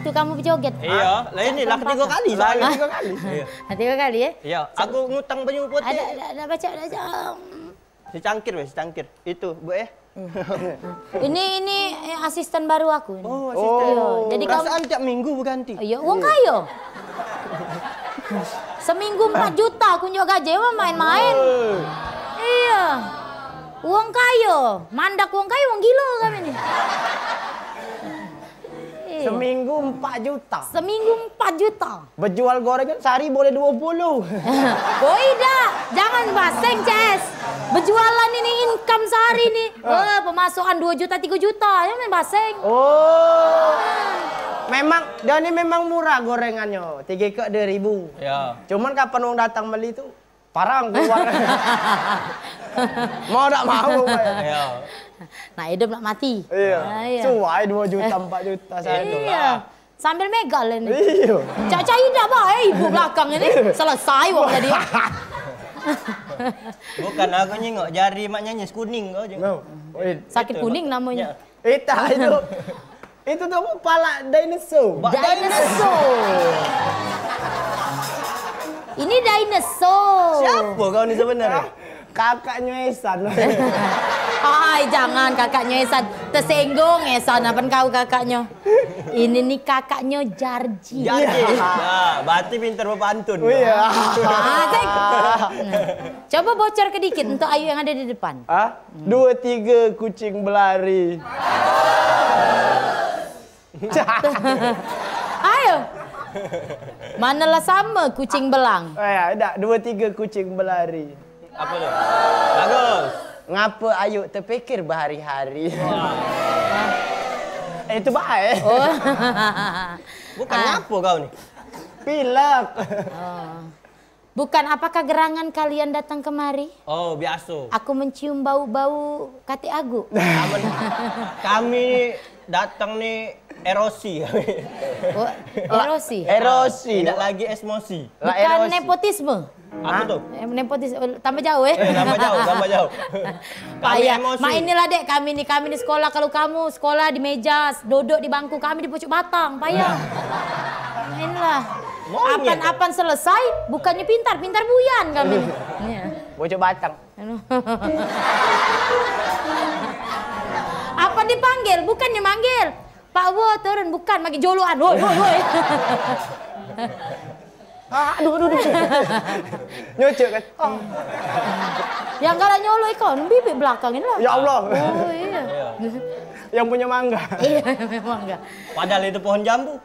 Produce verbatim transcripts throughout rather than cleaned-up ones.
Tu kamu bejoget. Iyo, lah ini lah ketigo kali. Lah ketigo kali. Iyo. Ketigo kali, eh? Iyo, aku ngutang banyu putih. Ada, ada, ada baca, ada baca. Secangkir weh, secangkir. Itu, Bu, eh. Ini, ini, eh, asisten baru aku ini. Oh, asisten. Iyo, jadi kamu perasaan tiap minggu berganti. Iyo, wong kayo. Seminggu empat juta aku nyok gaji, emang main-main. Oh. Iyo. Wong kayo, mandak wong kayo, wong gilo kami ni. Iyo. Seminggu empat juta. Seminggu empat juta. Bejual gorengan sehari boleh dua puluh. Woi, dak. Jangan baseng, Ces. Bejualan ini income sehari ni. Ah. Wah, pemasukan dua juta, tiga juta. Ya main baseng. Oh. Memang, dia ni memang murah gorengannya. Tiga ikok dua ribu. Ya. Cuman kapan wong datang beli tu, parang keluar. Mau dak mau, Pak. Iyo. Nak hidup nak mati. Iyo. Ah, iyo. Suai dua juta, empat juta sehari. Iyo. Sambil megal ini. Iyo. Cak-cak idak bae ibu belakang ini. Selesai wong tadi. Bukan aku nyingok jari mak nyanyi kuning kau je. No. Sakit kuning namanya. Itu, Mak. Ya. Itu. Itu tu apa? Palak dinosaur. Bak dinosaur. Ini dinosaur. Siapa kau ni sebenarnya? Hah? Kakaknya Esan. Ai, jangan kakaknya Esan. Tersinggung Esan, apa kau kakaknya? Ini ni kakaknya Jarji. Jarji. Iyo. Ya, berarti pintar berpantun. Oh, iyo. Ah, cek. Coba bocor ke dikit untuk Ayu yang ada di depan. Hah? Dua tiga kucing belari. Ayo. Manalah sama kucing belang. Eh, ya, dak. Dua tiga kucing belari. Apa tu? Bagus. Ngapa Ayu terpikir berhari-hari? Wah. Eh, itu baik. Oh. Bukan ngapa kau ni? Pilek. Oh. Bukan, apakah gerangan kalian datang kemari? Oh, biaso. Aku mencium bau-bau katik aguk. Kami, kami datang ni erosi. Oh, erosi. Erosi. Tidak lagi esmosi. Lah, bukan erosi. Nepotisme. Apa tu? Eh, nepotis-, oh, tambah jauh, eh. Eh, tambah jauh, tambah jauh. Kami payah. Emosi. Mak, inilah, Dek, kami ni, kami ni sekolah, kalau kamu sekolah di meja, duduk di bangku, kami di pucuk batang, payah. Inilah. Monyet. Apan-apan selesai, bukannya pintar, pintar buyan kami ni. Iya. Pucuk batang. Apan dipanggil, bukannya manggil. Pak Wo turun, bukan, makin joloan. Woi, woi, woi. Ah, aduh, aduh, aduh. Nyucuk kan? Oh. Yang galak nyolok ikan, bibit belakang ini lah. Ya Allah. Oh, iya. Yang punya mangga. Iya, memang enggak. Padahal itu pohon jambu.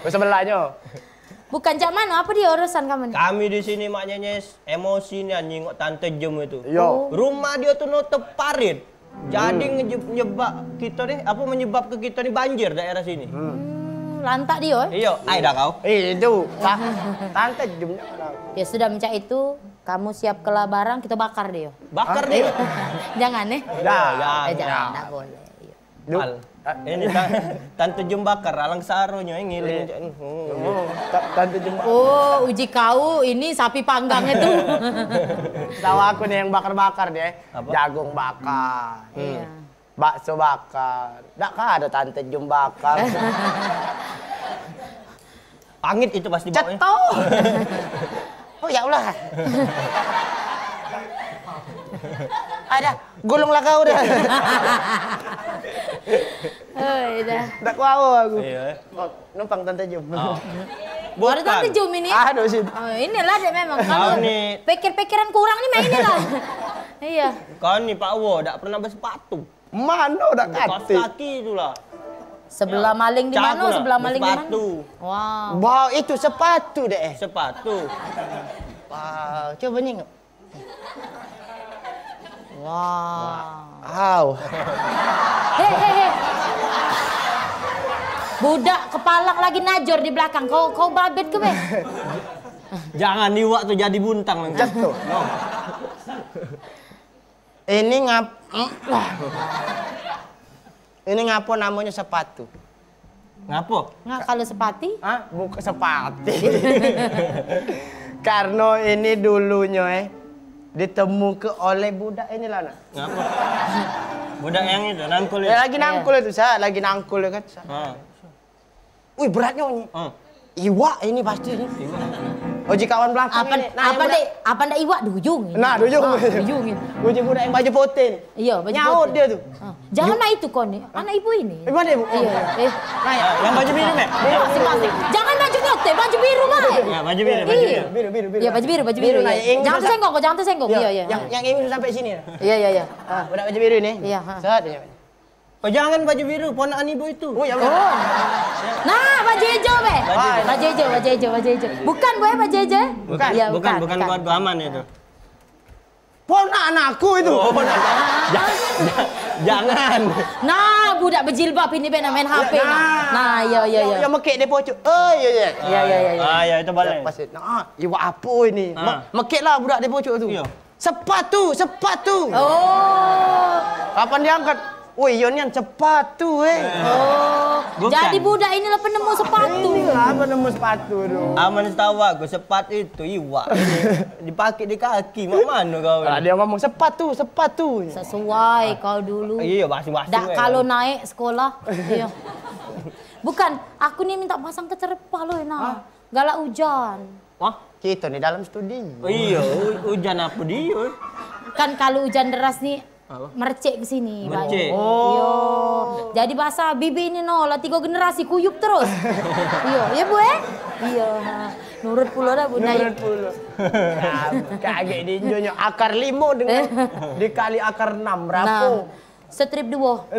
Sebelahnya. Bukan cak mano, apa dia urusan kamu ni? Kami di sini, Mak Nyenyes, emosi nian nyingok Tante Jem itu. Yo. Oh. Rumah dia tu nutup parit. Jadi ngeje-, nyebab kita ni, apa, menyebab ke kita ni banjir daerah sini. Hmm, lantak dia, eh? Iyo, ai dah kau. Eh, itu. Ta-, Tante Jem. Ya sudah, mencak itu, kamu siapkelah barang, kita bakar dia. Bakar dia? Jangan, eh? Dah. Eh, jangan, dah boleh. Iya. Al. Ini ta-, Tante Jem bakar, alang saronyo, eh, ngiling cak ni. Hmm. Oh, ta-, Tante Jem bakar. Oh, uji kau ini sapi panggang itu. Tahu aku nih yang bakar-bakar dia. Apa? Jagung bakar. Hmm. Iya. Bakso bakar. Dak kah ada Tante Jem bakar? Pangit itu pasti baunya. Cetok. Oh, ya Allah. Ada, gulung lah kau dah. Oi, dah. Dak kuau aku. Iya. Oh, numpang Tante Jem. Oh. Ada Tante Jem ini? Aduh, sih. Oh, inilah dia memang. Kau ni pikir-pikiran kurang ni main lah. Iya. Kau ni Pak Wo, dak pernah bersepatu. Mano dak katik? Kaki itulah. Sebelah maling di mano? Sebelah maling di mano? Sepatu. Wah. Bah, itu sepatu deh. Sepatu. Wah, coba nyingok. Wah. Au. Hei, hei, hei. Budak kepalang lagi najor di belakang. Kau, kau babet ke, be? Jangan, iwak tu jadi buntang nanti. Jatuh. No. Ini ngap-, ini ngapo namonyo sepatu? Ngapo? Nga-, kalau sepati? Hah? Bukan sepati. Karno ini dulunyo, eh, ditemuke oleh budak ini lah, nak. Ngapo? Budak yang itu, nangkul itu? Ya, lagi nangkul itu, Sa. Lagi nangkul, kan, Sa. Ah. Wih, beratnyo ni. Ah. Iwak ini pasti ni. Iwak. Uji kawan belakang Apan ini. Nah, yang apan berat. Dek, apan dak iwak duyung ini. Nah, duyung. Ah, duyung ini. Uji budak yang baju putih ni. Iya, baju Nyaut putih. Dia tu. Ah. Jangan main itu kau ni. Anak ibu ini. Eh, mana ibu? Iya, iya. Eh. Nah, ya. Ah, yang baju biru, Mek? Masing-masing. Jangan baju putih, baju biru, Mek. Ya, baju biru, baju Iya. biru. Biru, biru, biru. Iya, baju biru, baju biru. Biru, nah, iya. Yang Jangan susah- tersenggol kau, jangan tersenggol. Iya. Iya, iya, iya. Yang, yang ini sampai sini. Iya, iya, iya. Ah, budak baju biru ni. Iya, ha. Set, ya. Oh, jangan baju biru, ponakan ibu itu. Oh, ya Allah. Nah, baju hijau, Mek. Baju hijau. Baju hijau, baju hijau, baju hijau. Bukan, Bu, eh, baju hijau? Bukan, Iya, bukan, bukan, bukan bukan. Keluarga aman itu. Ponakan aku itu. Oh, ponakan. Ja- ja- jangan. Nah, budak bejilbab ini, Mek, nak main H P, nah. Nah, iya, iya, iya. Yang, yang mekek dia pocok. Oh, iya, iya. Iya, iya, iya, iya. Ah, ya, itu boleh. Ya, pasti. Nah, iwak apa ini? Ah. Me- mekek lah budak dia pocok tu. Iya. Sepatu, sepatu. Oh. Kapan diangkat? Woi, yo nian sepatu, eh. Oh. Bukan. Jadi budak inilah penemu sepatu. Inilah penemu sepatu tu. Aman setahu aku, sepatu itu iwak. Dipakai di kaki, mak mano kau ni? Ah, dia ngomong, "Sepatu, sepatu." Sesuai kau dulu. Iya, basuh-basuh, Dak eh. Kalau naik sekolah. Iya. Bukan, aku ni minta pasang ke terpal, loh, nah. Hah? Galak hujan. Wah, kita ni dalam studio. Oh, iya, hu- hujan apa dia? Kan kalau hujan deras ni Apa? Merecek ke sini, Pak. Merecek. Oh. Iya. Jadi bahasa bibi ini no, lah tiga generasi kuyup terus. Iya, iya, Bu, eh? Iya. Nurut pulo dah, Bu Nai. Nurut pulo. Nah, kaget di injonyo akar limo dengan dikali akar enam, berapa? Nah, strip duo.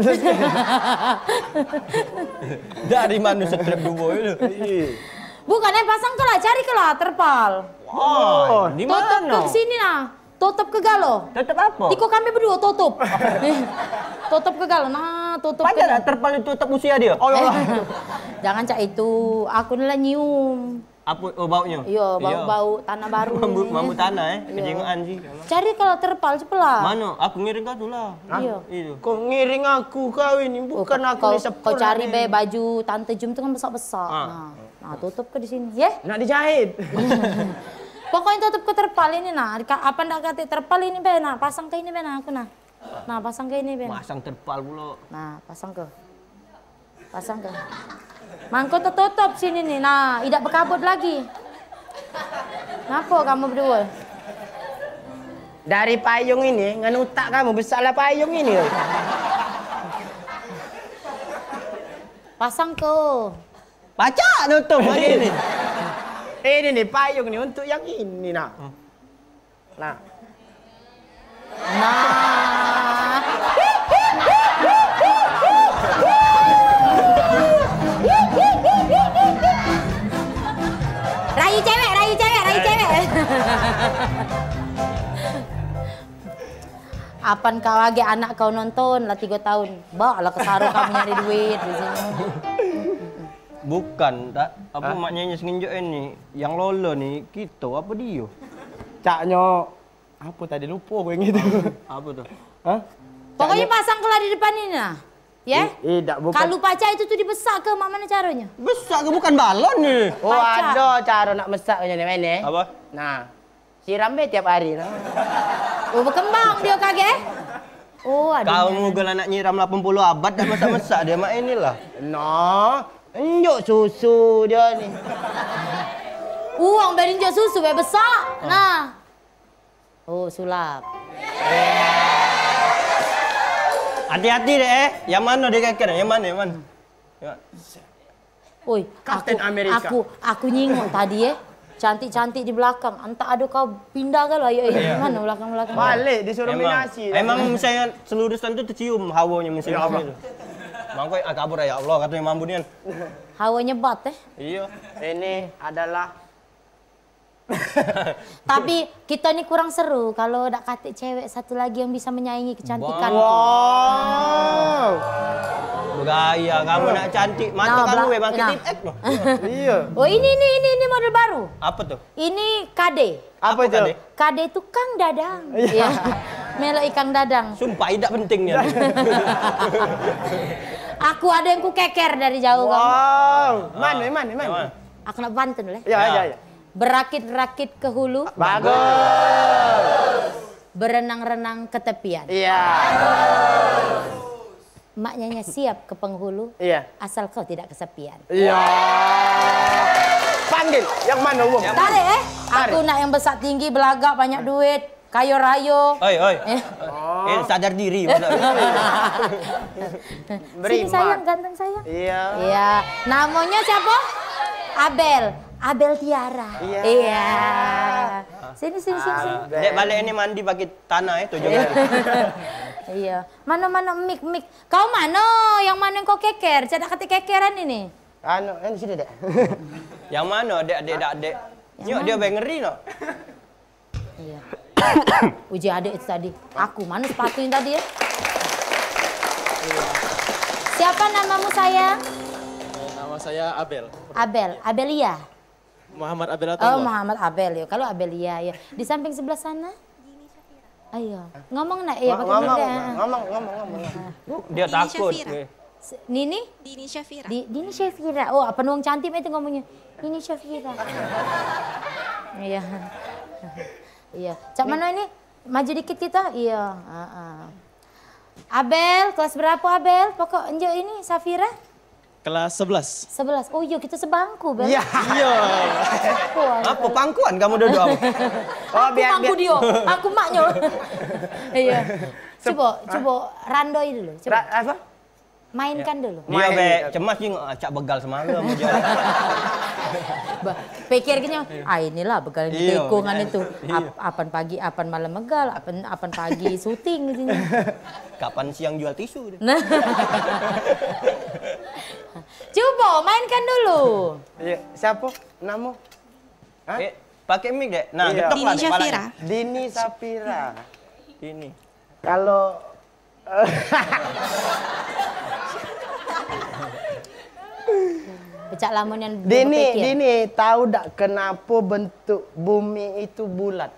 Dari mana strip duo itu? Iya. Bukan, eh, pasang ke lah, cari ke lah terpal. Wah, di Tutup mana? Ke sini nah. Tutup ke galo. Tutup apa? Tiko kami berdua tutup. Tutup ke galo. Nah, tutup ke. Pada terpal itu tutup usia dia? Oh, eh, jangan cak itu. Aku ni lah nyium. Apa? Oh, baunya? Iya, bau-bau tanah baru. Mambu, ini. Mambu tanah, eh? Iya. Kejengokan sih. Cari kalau terpal, cepelah. Mana? Aku ngiring kau tu lah. Hah? Iya. Itu. Kau ngiring aku, kau ini. Oh, bukan aku kau, ni kau sempurna cari ni. Be baju Tante Jum tu kan besar-besar. Ah. Nah. Nah, tutup ke di sini, ye? Nak dijahit. Pokoknya tutup ke terpal ini, nah. Ka- apa ndak katik terpal ini, be? Nah, pasang ke ini, be, nah, aku, nah. Nah, pasang ke ini, be. Nah. Pasang terpal pulo. Nah, pasang ke. Pasang ke. Mangko tertutup sini nih. Nah, idak berkabut lagi. Ngapo kamu berdua? Dari payung ini, ngan utak kamu besar lah payung ini. Pasang ke. Pacak nutup lagi ni. Ini nih payung nih untuk yang ini nah. Nah. Nah. Rayu cewek, rayu cewek, rayu cewek. Apan kau age anak kau nonton lah tiga tahun. Ba lah kesaro kamu nyari duit di sini. Bukan, tak. Apa maknyo semenjak ini? Yang lolo ni kito apa dio? Caknyo apa tadi, lupo gue yang itu. Apa tuh? Hah? Pokoknya pasang kelah di depan ini nah. Ya? I- idak, bukan. Kalau pacar itu tuh dibesak ke, mak mana caranya? Besak ke, bukan balon ni. Oh, ada cara nak mesak ke ni, mana? Apa? Nah. Siram be tiap hari no. Oh, berkembang dia kagek. Oh, ada. Kau mugal anak nyiram lapan puluh abad dah masak-masak dia mak inilah. No, enjuk susu dia ni. Uang beli enjuk susu be besak. Nah. Oh, sulap. Hati-hati deh, eh. Yang mana dia keker? Yang mana? Yang mana? Ya. Oi, Kapten aku, Amerika. Aku, aku nyingok tadi, eh. Cantik-cantik di belakang. Entah ada kau pindah ke lah, ya, eh. Iya. Mana belakang-belakang? Balik, disuruh minasi. Emang misalnya selurusan tu tercium hawanya misalnya gitu. Mangko, ah, kabur ya Allah, katanya mambu nian. Hawa nyebat, eh. Iya. Ini adalah Tapi kita ni kurang seru kalau dak katik cewek satu lagi yang bisa menyaingi kecantikan. Wow. Bergaya kamu nak cantik. Mata kamu memang kedip, eh. Iya. Oh, ini, ini, ini, ini model baru. Apa tuh? Ini K D. Apa itu? K D? K D itu Kang Dadang. Iya. Melok ikang dadang. Sumpah, idak penting dia. Aku ada yang ku keker dari jauh. Wow. Mana, mana, mana? Aku nak pantun lah. Ya, ya, ya. Berakit-rakit ke hulu. Bagus. Berenang-renang ke tepian. Iya. Maknanya siap ke penghulu, iya, asal kau tidak kesepian. Iya. Panggil, yang mana, Wong? Tarik, eh. Tarik. Aku nak yang besak tinggi, belagak, banyak duit, kayo rayo. Oi, oi. Eh. Eh, sadar diri. Beri, sini, Mak. Sayang, ganteng sayang. Iya. Iya. Namanya siapa? Abel. Abel Tiara. Iya. Iya. Sini, sini, sini, sini. Abel. Dek balik ini mandi pakai tanah, eh, tujuh kali. Iya. Mana, mana mik, mik? Kau mano? Yang mano yang kau keker? Cak dak katek kekeran ini. Anu, yang di sini, Dek. Yang mano, Dek, Dek, Dak, Dek? Nyok, dia bae ngeri, no. Iya. Uji adek itu tadi. Aku, mana sepatu yang tadi, ya? Iya. Siapa namamu, sayang? Eh, nama saya Abel. Abel, Abelia. Muhammad Abel atau Oh, Muhammad Abel, ya. Kalau Abelia, ya. Di samping sebelah sana? Ayo, ngomong nak, iya, pakai ngomong, mic deh. Ngomong, ngomong, ngomong. Dia takut. Nini? Dini Syafira. Di, Dini Syafira. Oh, apa nuang cantik itu ngomongnya? Dini Syafira. Iya. Iya. Cak mana ini? Maju dikit kita. Iya, heeh. Abel, kelas berapa, Abel? Pokok enjuk ini, Safira? Kelas sebelas. Sebelas. Oh iya, kita sebangku, Bel. Iya. Iya. Apa pangkuan kamu duduk, kamu? Oh, aku biar, pangku biar dia, aku maknya. Iya. Coba, coba randoi dulu. Coba. Ra-, apa? Mainkan dulu. Dia be cemas jing, ah, cak begal semalam. Bah, pikirnya, ah, inilah begal yang ditekongan itu. Ap-, apan pagi, apan malam megal, apan, apan pagi syuting di sini. Kapan siang jual tisu dia? Nah. Cuba mainkan dulu. Iya, siapa? Nama? Hah? Eh, pakai mic, Dek. Nah, iya. Getok lah, Dek, Dini Syafira. Dini Syafira. Dini. Kalau Pecak lamun yang Dini, berpikir. Dini, tahu dak kenapa bentuk bumi itu bulat?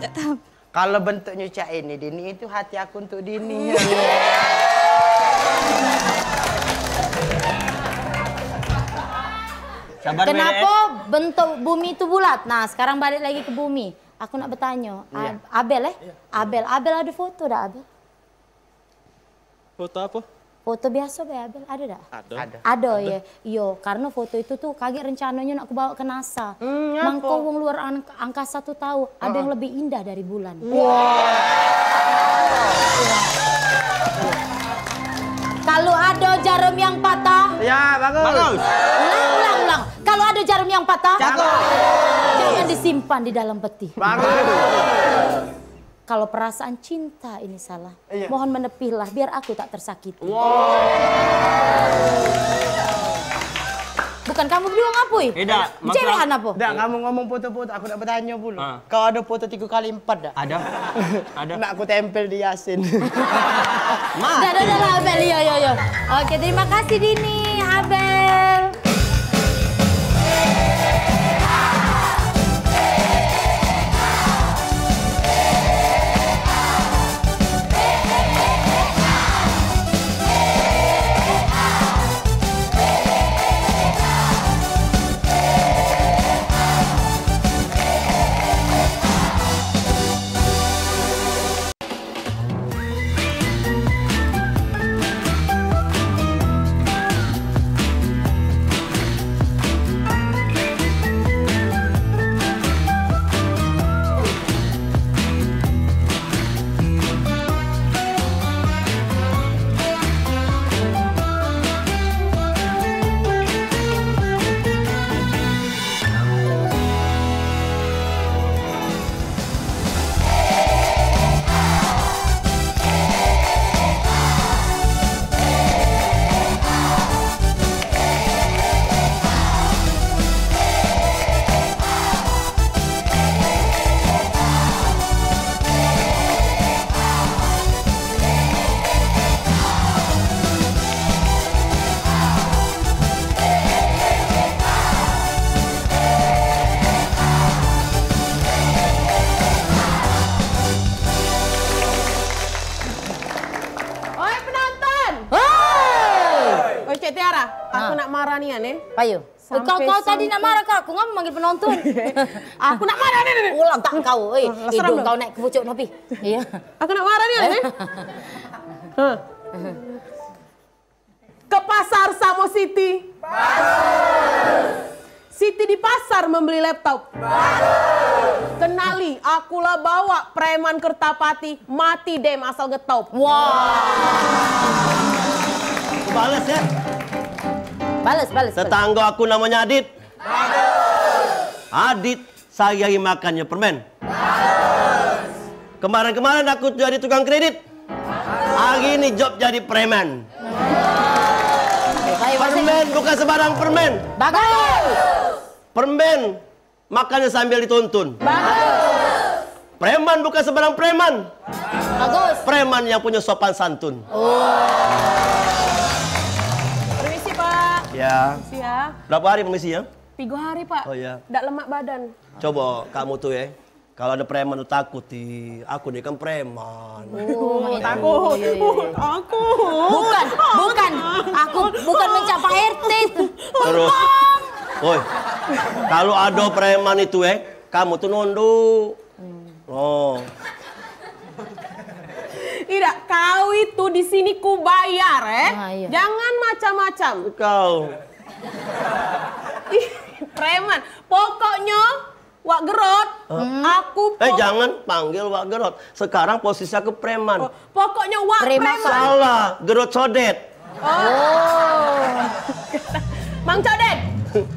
Dak tahu. Kalau bentuknya cak ini, Dini, itu hati aku untuk Dini. Sabar, kenapa bentuk bumi itu bulat? Nah, sekarang balik lagi ke bumi. Aku nak bertanya, iya. Ab-, Abel, eh? Iya. Abel, Abel ada foto dak, Abel? Foto apa? Foto biasa be, Abel, ada dak? Ada. Ada. Ada, ya. Iyo, karena foto itu tuh kagek rencananya nak kubawa ke NASA. Hmm, mangko wong luar an-, angkasa tuh tahu ada yang lebih indah dari bulan. Wah. Kalau ada jarum yang patah, ya, bagus. Bagus. Ulang, ulang, ulang. Kalau ada jarum yang patah, cakep, jangan disimpan di dalam peti. Bagus. Kalau perasaan cinta ini salah, iya, mohon menepilah biar aku tak tersakiti. Wow. Bukan kamu berdua ngapui? Eh, dak, maksud cewekan apa? Dak, kamu ngomong foto-foto, aku nak bertanya dulu. Ah. Kau ada foto tiga kali empat dak? Ada. Ada. Nak aku tempel di Yasin. Dah, dah, dah, lah, Abel. Iya, iya, iya. Oke, terima kasih, Dini, Abel. Oi, penonton! Hoi! Oi, Cek Tiara, aku nak marah nian, eh. Payu. Kau, kau tadi nak marah ke aku, ngapa manggil penonton? Aku nak marah ni, ni, ni. Ulang tak kau, eh. Hidung kau naik ke pucuk nopi. Iya. Aku nak marah ni, ni. Hah. Pasar samo Siti. Bagus. Siti di pasar membeli laptop. Bagus. Kenali, aku la bawa preman Kertapati, mati dem asal getop. Wah. Bales ya. Bales, bales. Tetangga aku namanya Adit. Bagus. Adit sehari-hari makannya permen. Kemarin-kemarin aku jadi tukang kredit. Hari ini job jadi preman. Permen bukan sembarang permen. Bagus. Permen makannya sambil dituntun. Bagus. Preman bukan sembarang preman. Bagus. Preman yang punya sopan santun. Permisi, Pak. Ya. Permisi ya. Berapa hari permisi ya? Tiga hari, Pak. Oh, iya. Ndak lemak badan. Coba kamu tuh ya. Kalau ada preman tuh takut di aku nih kan preman. Oh, Takut. Iya, iya, iya. Takut. Bukan, bukan. Aku bukan mencak Pak R T itu. Terus, woi, kalau ada preman itu eh, kamu tuh nunduk. Oh, Tidak, kau itu di sini ku bayar eh. Ah, iya. Jangan macam-macam. Kau. Ih, preman. Pokoknya Wak Gerot, aku Eh po- jangan panggil Wak Gerot. Sekarang posisi aku preman. Pokoknya Wak Preman. Preman. Salah, Gerot Sodet. Mang Codet,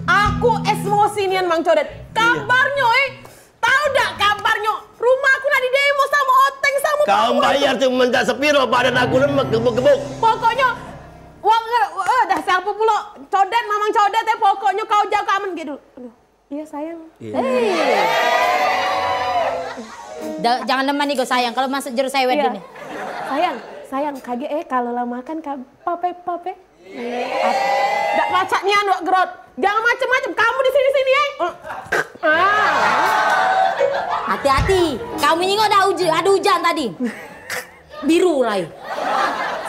aku emosi nian Mang Codet. Kabarnyo eh, tahu dak kabarnyo? Rumah aku nak didemo sama Oteng sama Kau Pak. Bayar tuh minta sepiro badan aku lemek gebuk-gebuk. Pokoknya Wak Gerot, eh, dah siapa pula? Codet, Mamang Codet eh, pokoknya kau jaga aman gitu. Aduh. Iya sayang. Da, jangan lemah nih gue sayang. Kalau masuk jeruk sewet Iya. Gini. Sayang, sayang kage eh kalau lah makan ka pape pape. Dak pacak nian Wak Gerot. Jangan macem-macem. Kamu di sini-sini eh. Ah. Hati-hati. Kamu nyingok dah hujan, ada hujan tadi. Biru rai.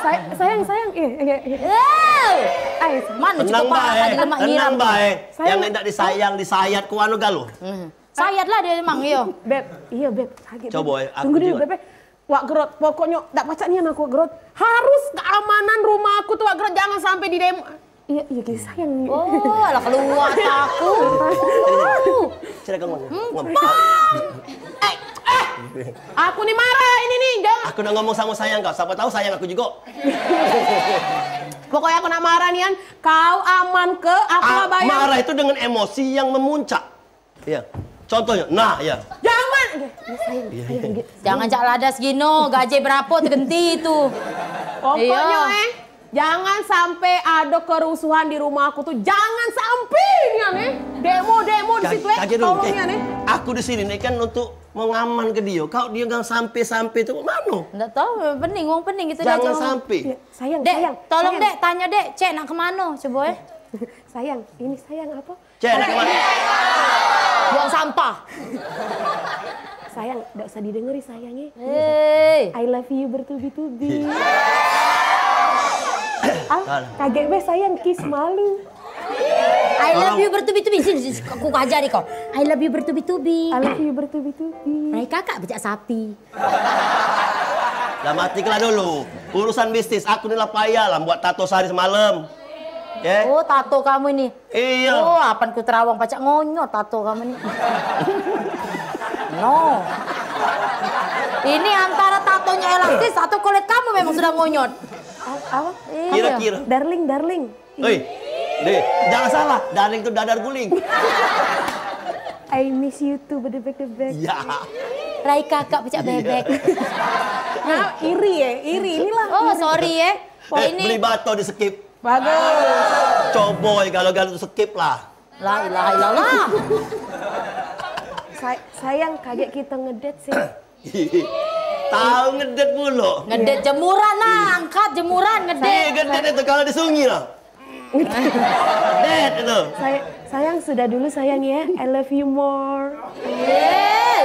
Say- sayang sayang. Eh, eh, eh. Eh, Ay, mana Tenang cukup parah bae, tadi lemak tenang nyiram. Bae. Sayang. Yang ndak disayang disayat ku anu galo. Hmm. Sayat lah dia emang yo. Beb, iya Beb, kage. Beb. Coba, eh, aku Tunggu dulu juga. Beb. Eh. Wak Gerot, pokoknya dak pacak nian aku Wak Gerot. Harus keamanan rumah aku tuh Wak Gerot jangan sampai didemo. Iya, iya guys, sayang. Oh, alah keluar aku. Sini kamu ngomong. Ngomong. Eh, eh, aku nih marah ini nih, jangan. Aku nak ngomong sama sayang kau. Siapa tahu sayang aku juga. Pokoknya aku nak marah nian. Kau aman ke? Aku Ah, lah bayar. Marah itu dengan emosi yang memuncak. Ya. Contohnya, nah ya. Jangan. Iya, sayang, sayang, gitu. Jangan cak ladas gino, gaji berapa tergenti itu. Pokoknya Iya. eh, jangan sampai ada kerusuhan di rumah aku tuh. Jangan sampai nian eh. Demo-demo di situ eh. Kaget dulu. Tolong Eh, nian eh. Aku di sini nih kan untuk mengaman ke dia. Kau dia nggak sampai-sampai tuh mana? Ndak tahu, pening, wong pening gitu Jangan dah, Cong. sampai. Iya, sayang, Dek, sayang. tolong Sayang. Dek, tanya Dek, cek nak kemana, coba eh. Sayang, ini sayang apa? Cek, nak kemana? Buang sampah. Sayang, ndak usah didengeri sayangnya. Hei. I love you bertubi-tubi. Ah, kaget be sayang kiss malu. I love you bertubi-tubi. Sini, sini, aku ajari kau. I love you bertubi-tubi. I love you bertubi-tubi. Rai kakak bejak sapi. Lah mati kelah dulu. Urusan bisnis, aku ni lah payah lah buat tato sehari semalam. Ya? Oh, tato kamu ini. Iya. Oh, apan ku terawang pacak ngonyot tato kamu ini. No. Ini antara tatonya elastis atau kulit kamu memang sudah ngonyot. A- Apa? Iya. Kira-kira. Darling, darling. Hei, deh, jangan salah. Darling tuh dadar guling. I miss you too, bedebek-debek. Ya. Rai kakak pecak bebek. Nah, iri ya, iri inilah. Oh, sorry ya. Eh, Ini beli bato di skip. Bagus. Coboy kalau galau tuh skip lah. La ilaha illallah. Say- sayang kaget kita ngedet sih. Tahu ngedet mulu. Ngedet jemuran lah, angkat jemuran Ih, ngedet. ngedet itu kalau di sungai lah. Det itu. Say- sayang sudah dulu sayang ya. I love you more. Yeay.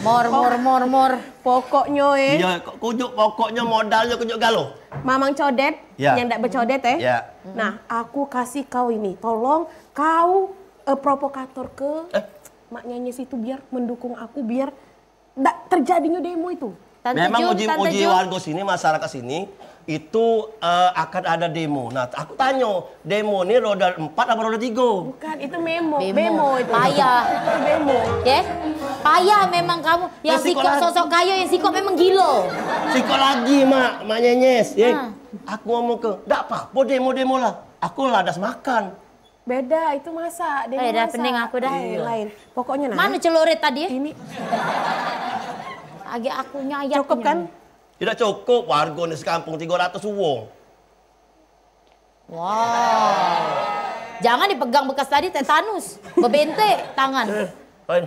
Mor mor mor mor. Pokoknya eh. Iya, kok kujuk pokoknya modalnya kujuk galau. Mamang Codet, Ya. yang ndak bercodet eh. Ya. Nah, aku kasih kau ini, tolong kau eh, provokator ke Eh. maknya situ biar mendukung aku biar ndak terjadinya demo itu. Tante Memang Jun, uji Tante uji Jun. Warga sini, masyarakat sini, Itu, eh, akan ada demo. Nah, aku tanyo, demo ni roda empat apa roda tiga? Bukan, itu memo. Bemo. Bemo itu. Payah. Itu bemo. Ye? Payah memang kamu. Yang sikok sosok kayo, yang sikok memang gilo. Sikok lagi, Mak. Mak Nyenyes, ye. Ah. Aku ngomong ke, "Ndak apa-apa, demo-demo lah. Aku ladas makan." Beda, itu masak. Demo masak. Eh, dah pening aku dah. Lain, lain. Pokoknya nah. Mana celurit tadi, ye? Ini. Agak aku nyayat. Cukup kan? Tidak cukup, warga ni sekampung tiga ratus wong. Wow. Jangan dipegang bekas tadi, tetanus. Bebentek tangan. Eh, lain.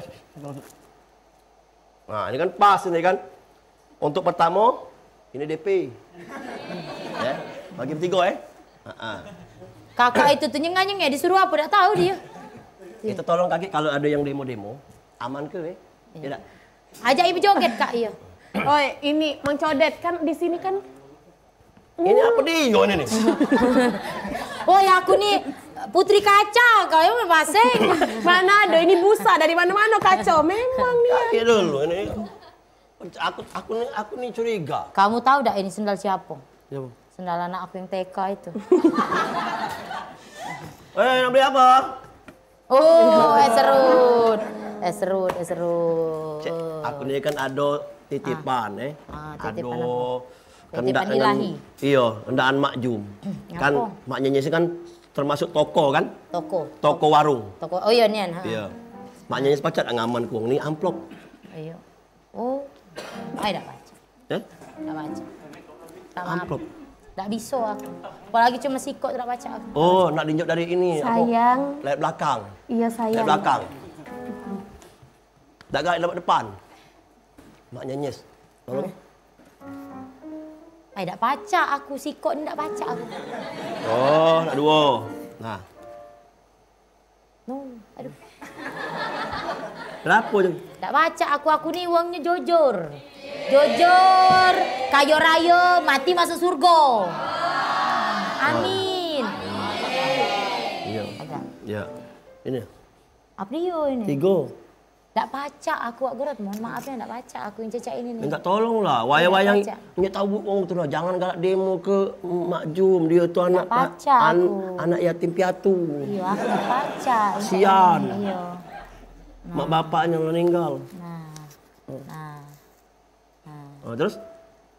Nah, ini kan pas ini kan. Untuk pertamo, ini D P. Ya, bagi bertigo, eh. Ha, ha. Kakak itu tu nyengah-nyengah, disuruh apa dak tahu dia. Kita tolong kaki kalau ada yang demo-demo, aman ke, eh? Iya. Tidak? Ajak ibu joget, Kak, iya. Oi, ini Mang Codet kan di sini kan. Ini apa dia ini nih? Woi, aku ni putri kaca, kau yang pasang. Mana ada, ini busa dari mana-mana kaca. Memang ni. Kaget dulu ini. Aku, aku ni, aku ni curiga. Kamu tahu dak ini sendal siapa? Siapa? Sendal anak aku yang T K itu. Eh, nak beli apa? Oh, es serut. Es serut, es serut. Cek, aku ni kan ado titipan, eh. Ah, titipan apa? Ado kendak dengan, iyo, kendakan Mak Jum. Kan Mak Nyenyes kan termasuk toko kan? Toko. Toko warung. Toko. Oh iyo, nian, ha. Iyo. Mak Nyenyes pacak ngaman kuang ni amplop. Iyo. Oh. Ai dak pacak. Eh? Dak pacak. Tak maaf. Amplop. Dak biso aku. Apalagi cuma sikok tu dak pacak aku. Oh, nak dinjuk dari ini, apa? Sayang. Lewat belakang. Iya, sayang. Lewat belakang. Dak galak lewat depan. Mak Nyenyes. Tolong. Ai, dak pacak aku, sikok ni dak pacak aku. Oh, nak duo. Nah. No, aduh. Kenapa tu? Dak pacak aku, aku ni wongnyo jujur. Jujur, kayo rayo, mati masuk surga. Amin. Iya. Agak. Iya. Ini. Apa dia ini? Tiga. Dak pacak aku, Wak Gurat. Mohon maaf ya, dak pacak aku yang cecak ini nih. Minta tolong lah. Wayang-wayang nyo tahu wong tu lah. Jangan galak demo ke Mak Jum. Dia tu anak pacak an-, aku. Anak yatim piatu. Iya, aku dak pacak. Kasian. Iya. Mak bapaknya meninggal. Nah. Nah. Nah. Oh, terus?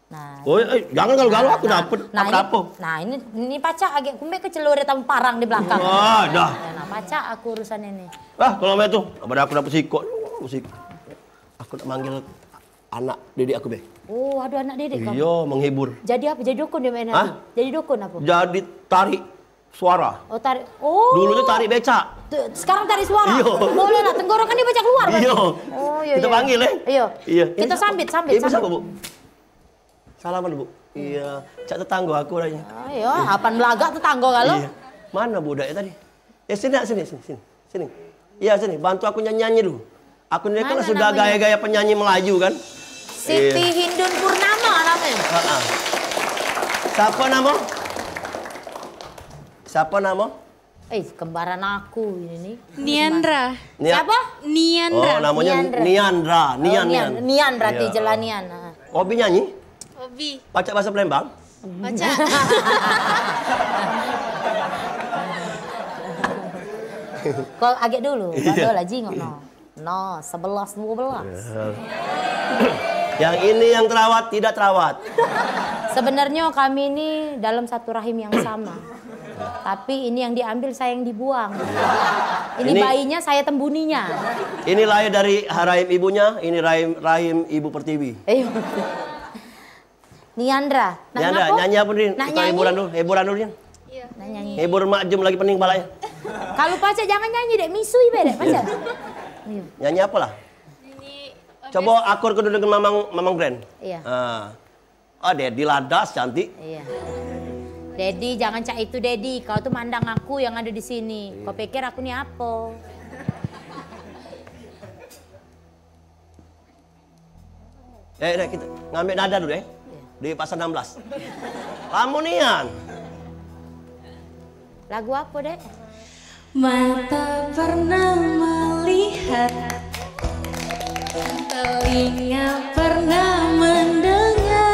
Nah, oh, eh, jangan galau-galau, aku nah, dapet nah, apa-apa. Nah, ini, ini pacak agak kumbek ke celur hitam parang di belakang. Wah, dah. Ya, nah, pacak aku urusan ini. Ah, kalau macam tu, pada aku dapet sikok, sikok. Aku nak manggil anak dedek aku be. Oh, ada anak dedek kamu? Iya, menghibur. Jadi apa? Jadi dukun dia main. Hah? Jadi dukun apa? Jadi tarik suara. Oh, tarik. Oh. Dulu tu tarik becak. Tuh, sekarang tarik suara. Iya. Boleh lah, tenggorokan dia becak keluar berarti. Iya. Oh, iya. Kita panggil, eh? Iya. Iya. Kita sambit, sambit, ibu sambit. Siapa, Bu? Salaman, Bu. Iya. Cak tetangga aku orangnya. Ah, iya, apan belagak tetangga kalau. Iya. Mana budak ya tadi? Ya, sini, sini, sini, sini. Sini. Iya, sini. Bantu aku nyanyi-nyanyi dulu. Aku ni kan sudah gaya-gaya penyanyi Melayu kan. Siti Hindun Purnama namanya. Heeh. Siapa nama? Siapa nama? Eh, kembaran aku ini nih. Niandra. Nia- Siapa? Niandra. Oh, namanya Niandra. Niandra. Oh, Nian, Nian. Nian berarti iya. Jelas Nian. Nah. Hobi nyanyi? Hobi. Pacak bahasa Palembang? Pacak. Kau agak dulu, iya. Kau lah jingok no. No, sebelas dua belas. Yang ini yang terawat, tidak terawat. Sebenarnya kami ini dalam satu rahim yang sama. Tapi ini yang diambil, saya yang dibuang. Ini bayinya, saya tembuninya. Ini lahir dari rahim ibunya, ini rahim, rahim Ibu Pertiwi. Iya. Niandra. Nak Niandra, ngapo? Nyanyi apa ni? Nak nyanyi? Hiburan dulu, hiburan dulu ni. Iya. Nak nyanyi. Hibur Mak Jum lagi pening palanya. Kalau pacak jangan nyanyi dek, misui be dek, pacak. Iya. Nyanyi apalah? Nyanyi, eh, coba biasa. Akor kedua dengan Mamang, Mamang Grand. Iya. Ah. Ah, Dedi ladas cantik. Iya. Dedi, jangan cak itu, Dedi. Kau tu mandang aku yang ada di sini. Iya. Kau pikir aku ni apa? Eh, dek, kita ngambil nada dulu, eh. Iya. Di pasal enam belas. Lama nian. Lagu apa, Dek? Mata pernah melihat, telinga pernah mendengar,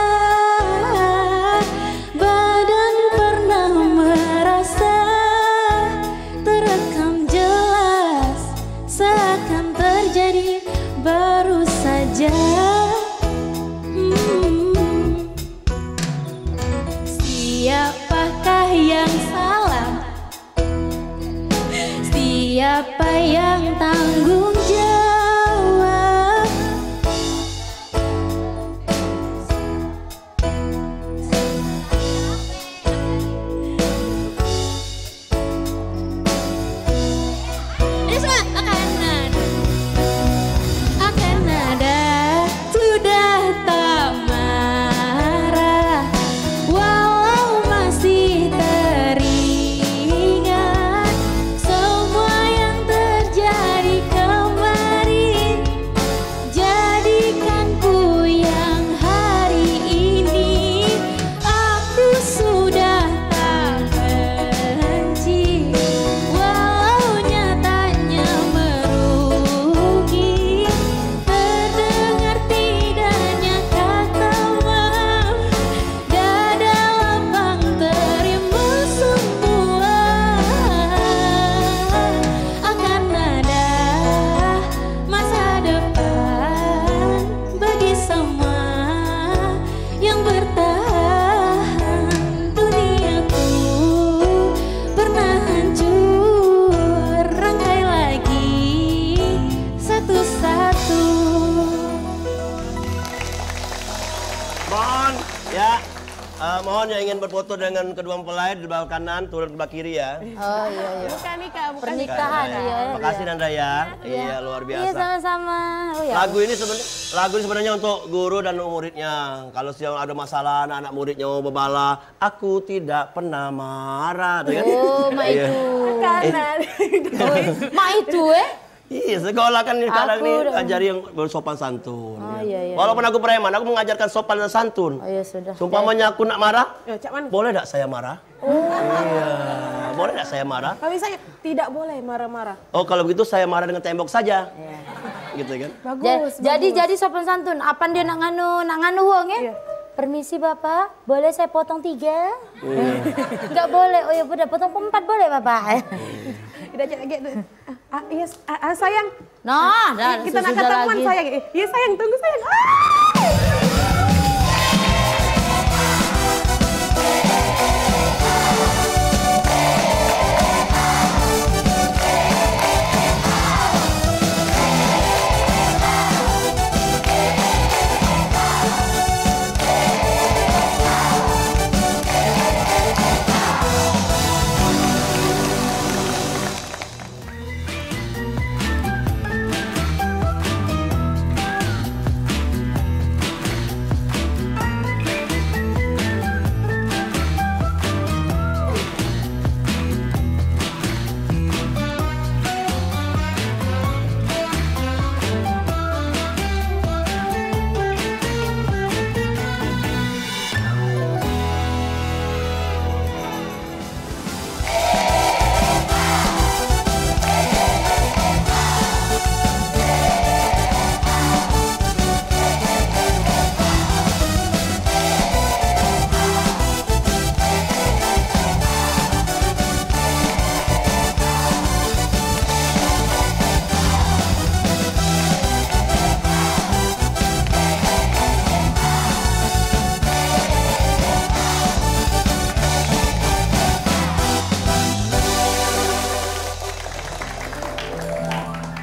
Siapakah yang salah? Siapa yang tanggung jawab? Akan ada, akan ada, sudah tak marah, walau masih teringat semua yang terjadi kemarin. Jadikan ku yang hari ini, aku sudah tak benci, walau nyatanya merugi. Terdengar tidaknya kata maaf, dada lapang terima semua. Akan ada masa depan bagi semua yang bertahan. Duniaku pernah hancur, rangkai lagi satu-satu. Mohon, ya. Eh, mohon yang ingin berfoto dengan kedua mempelai di sebelah kanan, turun ke sebelah kiri ya. Oh iya, iya. Bukan nikah, bukan nikah. Pernikahan, iya, iya. Makasih Nanda ya. Iya, luar biasa. Iya, sama-sama. Oh, ya. Lagu ini seben-, lagu ini sebenarnya untuk guru dan muridnya. Kalau siang ada masalah, anak-anak muridnya mau bebala, aku tidak pernah marah, tuh kan? Oh, mak itu. Iya. Kanan. Mak itu, eh? Iya, sekolah kan sekarang ni ajari yang bersopan santun. Oh, iya, iya. Walaupun aku preman, aku mengajarkan sopan dan santun. Oh, iya, sudah. Seumpamanya aku nak marah, boleh tak saya marah? Oh. Iya, boleh tak saya marah? Kalau misalnya, tidak boleh marah-marah. Oh, kalau begitu saya marah dengan tembok saja. Iya. Gitu kan? Bagus, jadi, bagus. Jadi sopan santun, apan dia nak nganu, nak nganu wong, ya? Iya. Permisi, Bapak, boleh saya potong tiga? Iya. Enggak boleh. Oh, ya udah, potong empat boleh, Bapak? Tidak, cak lagi tu. Ah, iya, ah, ah, sayang. Nah, dah, kita nak ketemuan, sayang. Eh, iya, sayang, tunggu, sayang. Ah!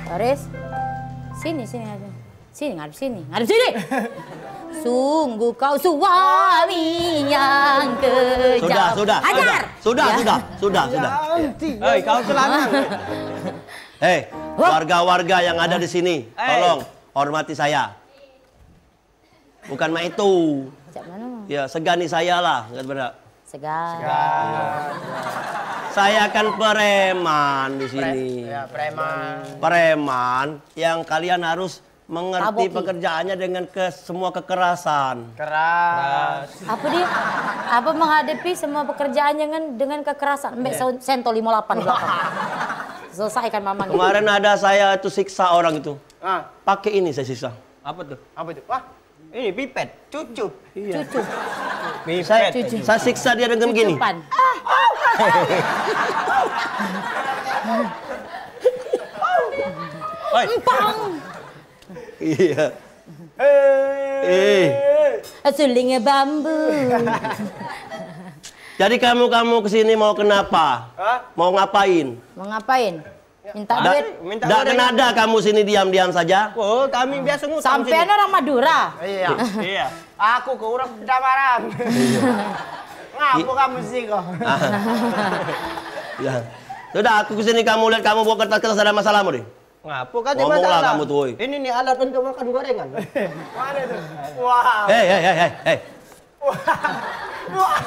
Baris. Sini, sini, ngadep sini. Sini, ngadep sini. Ngadep sini. Sungguh kau suami yang kejam. Sudah, sudah, sudah. Hajar. Sudah, sudah, sudah, sudah. Hei, kau celana. Hei, warga-warga yang ada di sini, tolong hormati saya. Bukan mak itu. Cak mana? Ya, segani saya lah, kata benar. Segan. Saya kan preman di sini. Ya, preman. Preman yang kalian harus mengerti pekerjaannya dengan ke semua kekerasan. Keras. Apa dia? Apa menghadapi semua pekerjaan dengan, dengan kekerasan? Ambek sen-, sentol lima lapan belakang. Selesaikan mamang. Kemarin ada saya itu siksa orang itu. Ah. Pakai ini saya siksa. Apa tuh? Apa tuh? Wah, ini pipet, cucup. Iya. Cucup. Pipet. Saya, saya siksa dia dengan begini. Cucupan. Oi. Empang. Iya. Eh. Eh. Suling bambu. Jadi kamu, kamu ke sini mau kenapa? Hah? Mau ngapain? Mau ngapain? Minta duit. Minta Dak gorengan. Kenada kamu sini diam-diam saja? Oh, kami biasa ngutang. Sampean sini orang Madura. Iya. Iya. Aku ke orang Pedamarang. Ngapo kamu sih kok? Ya. Sudah, aku ke sini, kamu lihat, kamu bawa kertas-kertas, ada masalahmu nih. Ngapo kate masalah? Ngomonglah kamu tuh, oi. Ini nih alat untuk makan gorengan. Mana itu? Wah. Hei, hei, hei, hei, hei. Wah. Wah.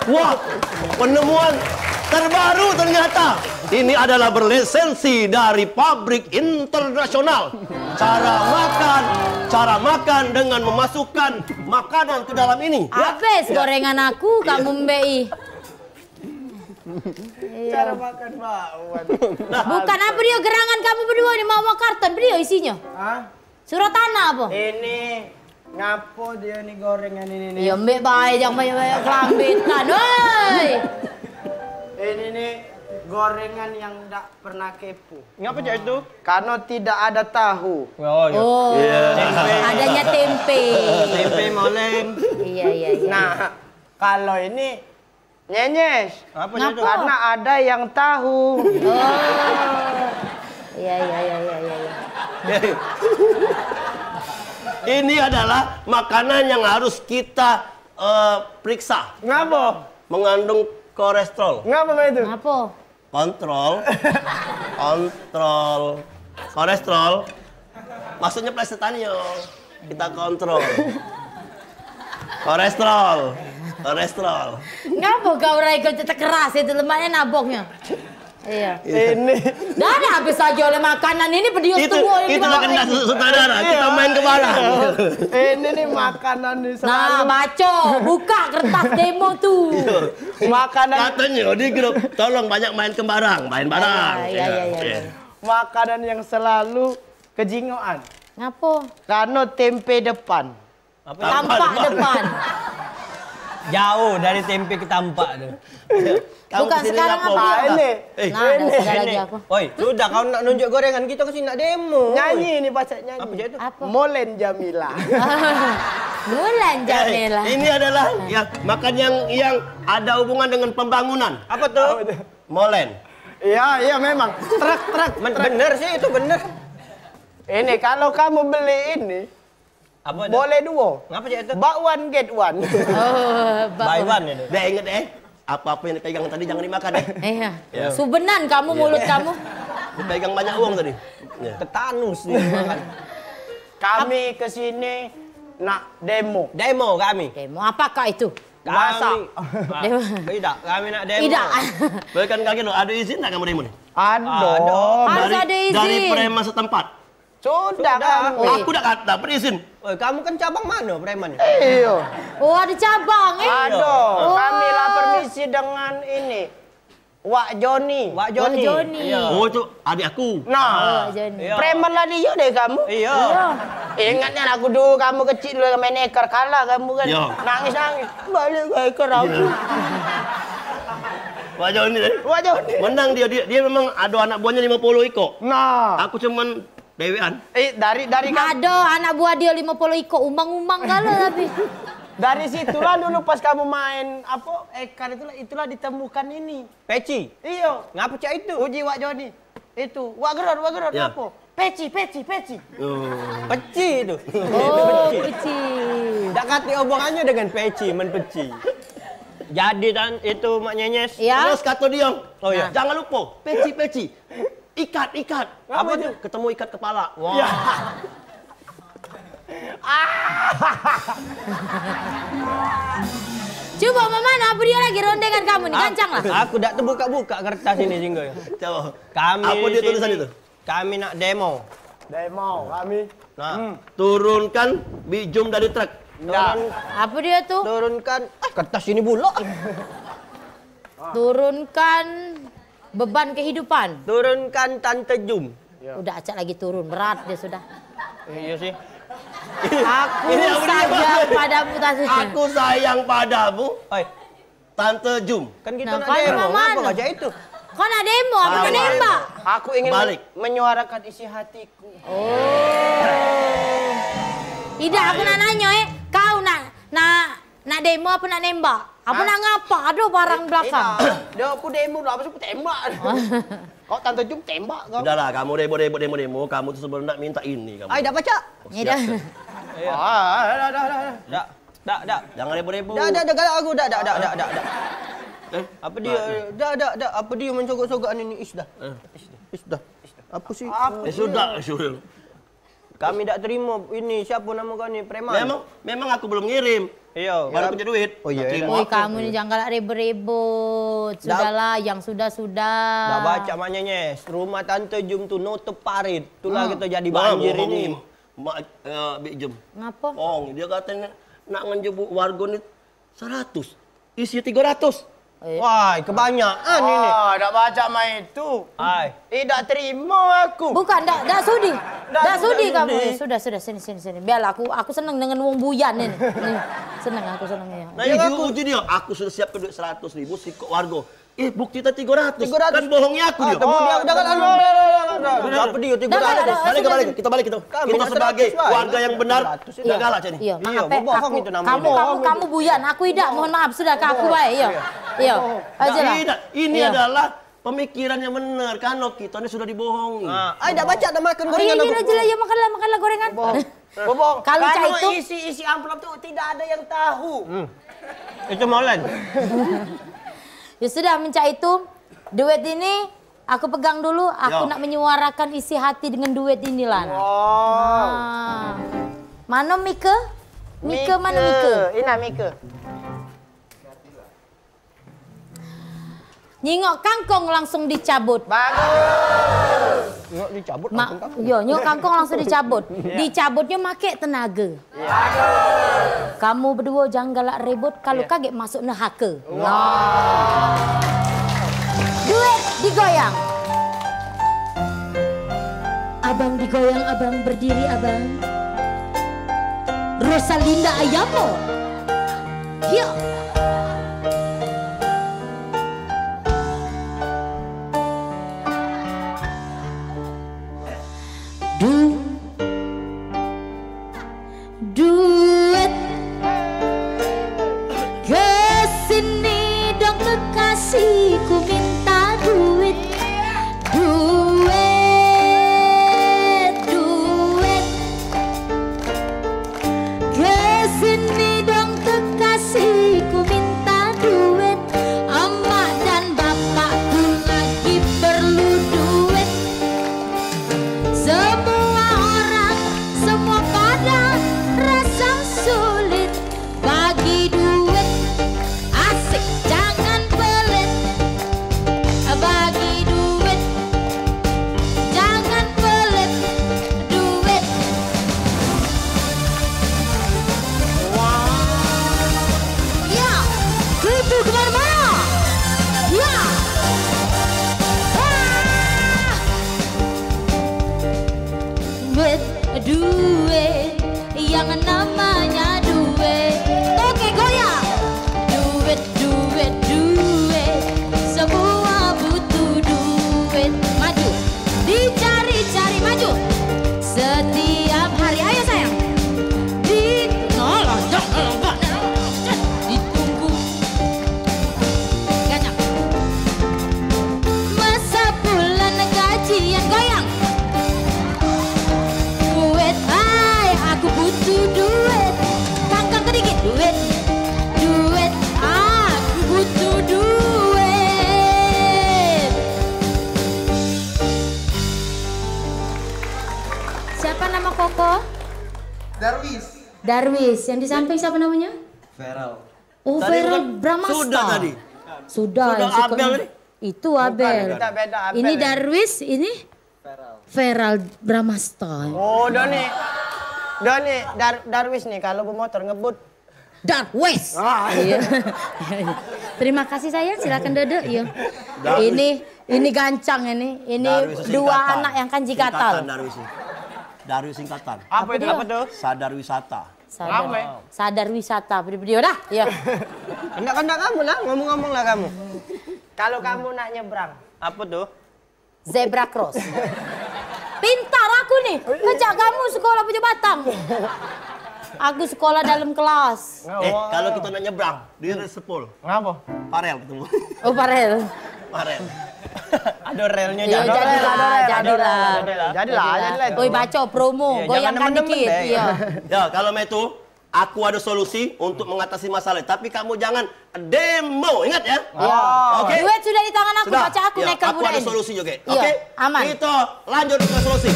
Wah, penemuan terbaru ternyata. Ini adalah berlisensi dari pabrik internasional. Cara makan, cara makan dengan memasukkan makanan ke dalam ini. Ya. Habis gorengan aku, kamu mbei. Cara makan bakwan. Bukan apa dia gerangan kamu berdua ni, mau karton berdua isinya? Hah? Surat tanah apa? Ini ngapo dia ni gorengan ini ni? Ya, mbek bae, jangan banyak-banyak kelambitan, woi. Ini ni gorengan yang dak pernah kepo. Ngapa cak itu? Karena tidak ada tahu. Oh, iya. Oh. Iya. Tempe. Adanya tempe. Tempe molen. Iya, iya, iya. Nah, kalau ini nyenyes. Apa itu? Karena ada yang tahu. Oh. Iya, iya, iya, iya, iya, iya. Ini adalah makanan yang harus kita, eh, periksa. Ngapa? Mengandung kolesterol. Ngapa itu? Ngapa? Kontrol. Kontrol. Kolesterol. Maksudnya plesetannya. Kita kontrol. Kolesterol. Kolesterol. Ngapa kau rai kau cetek keras itu lemaknya naboknya? Iya. Ini. Dah ada habis aja oleh makanan ini, pedius itu, tuh, itu makan dah sutradara. Kita main ke mana? Ini nih makanan nih. Nah, selalu baca, buka kertas demo tuh. Iya. Makanan. Katanya di grup, tolong banyak main kembarang, main barang. Iya, iya, iya, iya. Makanan yang selalu kejingoan. Ngapo? Karena tempe depan. Apa? Tampak depan. Jauh dari tempe ke tampak tu. Bukan sekarang apa? Ini. Nah, dah sudah lagi aku. Oi, sudah kau nak nunjuk gorengan, kita ke sini nak demo. Nyanyi ini, baca nyanyi. Apa cak itu? Apa? Molen Jamila. Molen Jamila. Eh, ini adalah ya, makan yang, yang ada hubungan dengan pembangunan. Apa tuh? Apa tuh? Molen. Iya, iya memang. Truk, truk. Men-, bener sih itu, bener. Ini kalau kamu beli ini, apa itu? Boleh duo. Ngapa cak itu? Buy one, get one. Oh, buy one itu. Dah inget, eh, apa-apa yang dipegang tadi jangan dimakan, eh. Iya. Ya. Subenan kamu, mulut kamu. Dipegang banyak uang tadi. Ya. Tetanus nih makan. Kami ke sini nak demo. Demo kami. Demo apakah itu? Kami. Demo. Tidak, kami nak demo. Tidak. Bukan kaki lo, ada izin nak kamu demo nih? Ada. Harus ada izin. Dari, dari preman setempat. Sudah, sudah. Kamu. Aku dah dapat izin. Oi, kamu kan cabang mana preman? Iyo. Oh, ada cabang, eh? Ada. Oh. Kami lah permisi dengan ini. Wak Joni. Wak Joni. Wak Joni. Iya. Oh, itu adik aku. Nah. Oh, Wak Joni. Iya. Preman lah dia deh kamu. Iya. Iya. Ingatnya aku dulu kamu kecil dulu main ekar kalah kamu kan. Iya. Nangis-nangis. Balik ke ekar aku. Iya. Wak Joni tadi. Wak Joni. Menang dia, dia, dia memang ada anak buahnya lima puluh ikok. Nah. Aku cuman dewean. Eh, dari, dari kam- Ada anak buah dia lima puluh ikok, umang-umang galo tapi. Dari situlah dulu pas kamu main apa, ekar itulah, itulah ditemukan ini. Peci. Iyo. Ngapa cak itu? Uji Wak Joni. Itu, Wak Gerot, Wak Gerot, ya. Ngapo? Peci, peci, peci. Oh. Peci itu. Oh, peci. Dak katik hubungannya dengan peci, men peci. Jadi dan itu Mak Nyenyes. Ya. Terus kata dia, oh ya. Jangan lupa, peci, peci. Ikat, ikat. Apa tuh? Ketemu ikat kepala. Wah. Ya. Coba, Maman, apa dia lagi rondengan kamu nih? Gancang lah. Aku dak terbuka-buka kertas ini, Jinggo. Coba. Kami apa dia tulisan itu? Kami nak demo. Demo, kami. Nah, turunkan bijum dari truk. Enggak. Apa dia tuh? Turunkan, ah, kertas ini pula. Turunkan beban kehidupan. Turunkan Tante Jum. Ya. Udah acak lagi turun, berat dia sudah. Iya sih. Aku sayang padamu, Tante. Aku sayang padamu. Oi. Tante Jum. Kan kita nak demo, ngapa ngajak itu? Kau nak demo, apa nak nembak? Aku ingin menyuarakan isi hatiku. Oh. Idak, aku nak nanyo, eh. Kau nak, nak, nak demo apa nak nembak? Apa nak ngapa? Ada barang belakang. Dah, aku demo lah, apa sih tembak? Kau tante jum tembak kau. Udahlah, kamu ribut-ribut demo-demo, kamu tuh sebenarnya nak minta ini kamu. Ai, dak pacak. Oh, siap, siap. Ah, dah, dah, dah, dah. Dak, dak, dak. Jangan ribut-ribut. Dak, dak, dak, galak aku, dak, dak, dak, dak, dak, dak. Eh? Apa dia? Dak, dak, dak. Apa dia mencogok-cogok anu ni? Is dah. Eh. Is dah. Is dah. Apa sih? Apa? Eh, sudah, sudah. Kami dak terima ini, siapa nama kau ni? Preman. Memang, memang aku belum ngirim. Iya. Baru punya duit. Oh, iya, terima. Woi, kamu ni jangan galak ribut-ribut. Sudahlah, yang sudah-sudah. Dah baca maknanya. Rumah tante Jum tu nutup parit. Itulah kita jadi banjir ini. Mak, eh, Bik Jum. Ngapa? Oh, dia katanya nak ngenjebuk warga ni seratus. Isi tiga ratus. Eh. Wah, kebanyakan ini. Ah, dak baca main tu. Ai. Eh, dak terima aku. Bukan, dak, dak sudi. Dak sudi kamu. Eh, sudah, sudah, sini, sini, sini. Biarlah aku, aku seneng dengan wong buyan ini. Nih, seneng aku seneng ya. Nah, yang aku uji dia, aku sudah siapkan duit seratus ribu sikok warga. Eh, bukti tadi tiga ratus. Tiga ratus. Kan bohongnya aku dia. Temu dia, jangan, anu, anu, anu, anu. Apa dia tiga ratus? Balik, balik, kita balik kita. Kita sebagai warga yang benar, dah galak jadi. Iya, maaf, eh, bohong itu namanya. Kamu, kamu, kamu buyan, aku idak, mohon maaf, sudah ke aku bae, iya. Iya. Aja lah. Ini adalah pemikiran yang benar, karena kita ini sudah dibohongi. Ah, ai, dak baca dah makan gorengan. Iya, iya, aja lah, ya, makanlah, makanlah gorengan. Bohong. Bohong. Kalau cak itu isi, isi amplop tu tidak ada yang tahu. Hmm. Itu molen. Ya sudah, mencak itu, duit ini aku pegang dulu, aku nak menyuarakan isi hati dengan duit inilah. Wow. Nah. Mana Mika? Mika, mana Mika? Ina Mika. Nyingok kangkong langsung dicabut. Bagus. Nyingok dicabut kangkong. Yo, nyingok kangkong langsung dicabut. Iya. Dicabutnyo make tenaga. Iya. Kamu beduo jangan galak ribut, kalu kagek masuk neraka. Wah. Duit digoyang. Abang digoyang, abang berdiri, abang. Rosalinda Ayamo. Yo. Du-, duit. Kesini dong kekasihku minta duit. Duit, duit. Kesini dong kekasihku minta duit. Emak dan bapakku lagi perlu duit. Semua orang, semua pada rasa sulit. Bagi duit, asik, jangan pelit. Bagi duit, jangan pelit. Duit. Wah. Ya, itu gimana? Ya. Ah. Duit, duit, yang namanya duit. Oke, goyang. Duit, duit, duit, semua butuh duit. Maju, dicari-cari, maju. Setiap hari, ayo sayang. Di, nolong, nolong, nolong, ditunggu. Gacang. Masa bulan gajian goyang. Duit, hai, aku butuh duit. Kangkang kedikit, duit, duit, aku butuh duit. Siapa nama Koko? Darwis. Darwis. Yang di samping siapa namanya? Feral. Oh, Feral Bramasta. Sudah tadi. Sudah, sudah yang Abel tadi. Itu Abel. Bukan, beda, beda Abel. Ini Darwis, ini Feral. Feral Bramasta. Oh, Doni. Doni, Dar-, Darwis nih, kalau bemotor ngebut. Darwis. Ah. Iya. Terima kasih sayang, silakan duduk. Iya. Darwis. Ini, ini gancang ini. Ini Darwis dua singkatan. Anak yang kanji gatal. Singkatan Darwis ini. Darwis singkatan. Apa itu? Apa tuh? Sadar wisata. Sadar, sadar wisata, video-video dah. Ya. Enggak, enggak kamu lah, ngomong-ngomong lah kamu. Kalau kamu nak nyebrang. Apa tuh? Zebra cross. Pintar aku nih, kejak kamu sekolah Pucuk Batang. Aku sekolah dalam kelas. Eh, kalau kita nak nyebrang, di Resepol. Ngapo? Parel ketemu. Oh, parel. Parel. Ada relnya. Iya, jadilah, jadilah. Jadilah, jadilah. Oi, baco promo, goyangkan dikit. Iya. Ya, kalau mak itu, aku ada solusi untuk mengatasi masalah. Tapi kamu jangan demo, ingat ya? Iya. Oke? Duit sudah di tangan aku, baco aku naik ke bulan. Aku ada solusi juga. Iya, oke? Aman. Kita lanjut ke solusi.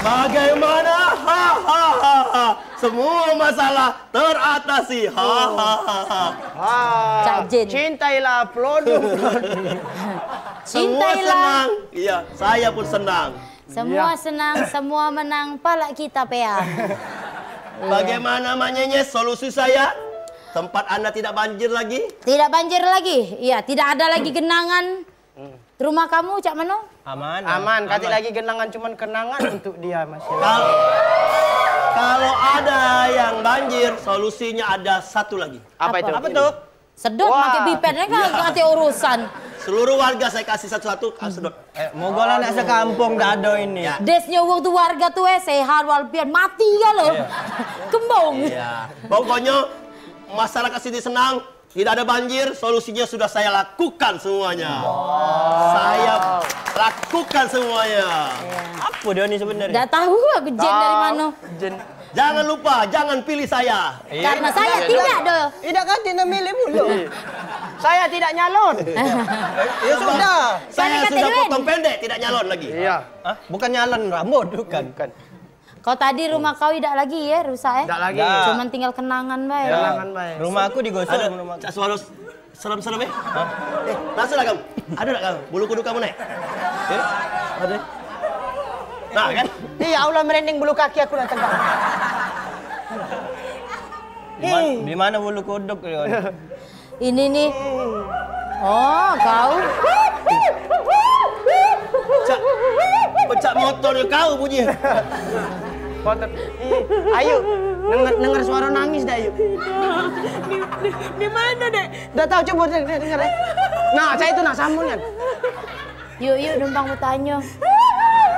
Bagaimana? Ha, ha, ha, ha. Semua masalah teratasi. Ha, ha, ha, ha. Wah, Cak Jin. Cintailah pelodong. Semua senang. Iya, saya pun senang. Semua senang, semua menang, palak kita peang. Iya. Bagaimana, Mak Nyenyes, solusi saya? Tempat Anda tidak banjir lagi? Tidak banjir lagi. Iya, tidak ada lagi genangan. Rumah kamu cak mano? Aman. Aman, katik lagi genangan, cuman kenangan untuk dia masih. Kalau, kalau ada yang banjir, solusinya ada satu lagi. Apa itu? Apa tuh? Sedot pakai bipet kan, katik urusan. Seluruh warga saya kasih satu-satu, ah, sedot. Eh, moga lah nak sekampung dak ada ini. Ya. Des nyuwung tu warga tu, eh, sehat walafiat, mati galo. Iya. Kembung. Iya. Pokoknya masyarakat sini senang, tidak ada banjir, solusinya sudah saya lakukan semuanya. Saya lakukan semuanya. Iya. Apa dia ni sebenarnya? Dak tahu aku jin dari mano. Jin. Jangan lupa, jangan pilih saya. Iya. Karena saya tidak ada. Idak kan dia milih mulu. Saya tidak nyalon. Ya sudah. Saya sudah potong pendek, tidak nyalon lagi. Iya. Hah? Bukan nyalon rambut, bukan. Bukan. Kau tadi rumah kau idak lagi ya, rusak eh? Idak lagi. Cuman tinggal kenangan bae. Ya. Kenangan bae. Rumah aku digosok. Ada rumah. Cak Suarus. Serem-serem, eh? Hah? Eh, rasalah kamu? Ada tak kamu? Bulu kuduk kamu naik? Eh? Ada. Nah, kan? Ya Allah, merinding bulu kaki aku nak tegak. Di man-, di mana bulu kuduk? Ini nih. Oh, kau. Pecak, pecak motor kau bunyi. Motor. Ih, Ayu, denger, denger suara nangis dah, Ayu. Di, di, di mana, Dek? Dak tahu, coba denger, denger, eh. Nah, cak itu nah, sambung kan. Yuk, yuk, numpang bertanya.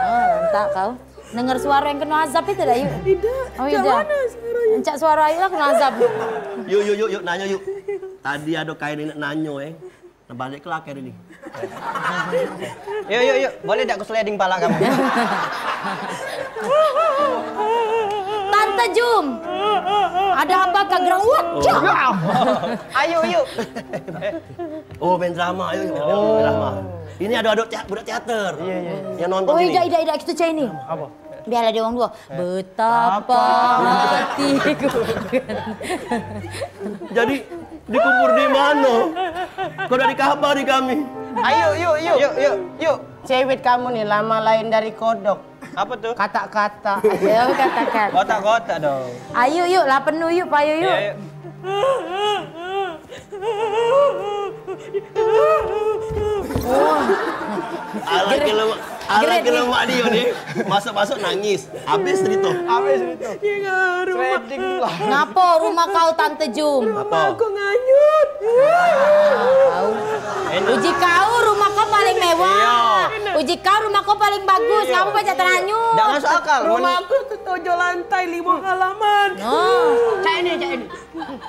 Oh, mantap kau. Denger suara yang kena azab itu dah, yuk. Idak. Oh, cak idak. Mana suaranya? Cak suara Ayu lah kena azab. Yuk, yuk, yuk, yuk, nanyo, yuk. Tadi ada kain ini nanyo, eh. Nah, balik ke laker ini. Yuk, yuk, yuk. Boleh dak aku sliding pala kamu? Tante Jum. Ada apa kak gerawat? Oh. Ayo, yuk. Oh, main drama, ayo, yuk, main drama. Ini ada, ada te-, budak teater. Iya, iya. Yang nonton. Oh, ini. Idak, idak, idak, kita cari ini. Apa? Biarlah dia orang dua. Betapa hatiku. Jadi, dikubur di mana? Kau dak dikabari kami. Ayo, yuk, yuk. Yuk, yuk, yuk. Cewek kamu nih lama lain dari kodok. Apa tuh? Katak-katak. Ya, katak-katak. Kotak-kotak dong. Ayo, yuk, lah penuh, yuk, payo, yuk. Iya, yuk. Alah, kalau, alah, kalau mak dia ni, masuk-masuk nangis. Habis cerita. Habis cerita. Dia ngaruh. Trading lah. Ngapo rumah kau, Tante Jum? Rumah aku nganyut. Kau. Uji kau, rumah kau Paling mewah. Iya. Uji kau rumah kau paling bagus, iya, ngapo pacak teranyut? Ndak masuk akal. Rumah aku tu tujuh lantai, lima halaman. Oh. Cak ini, cak ini.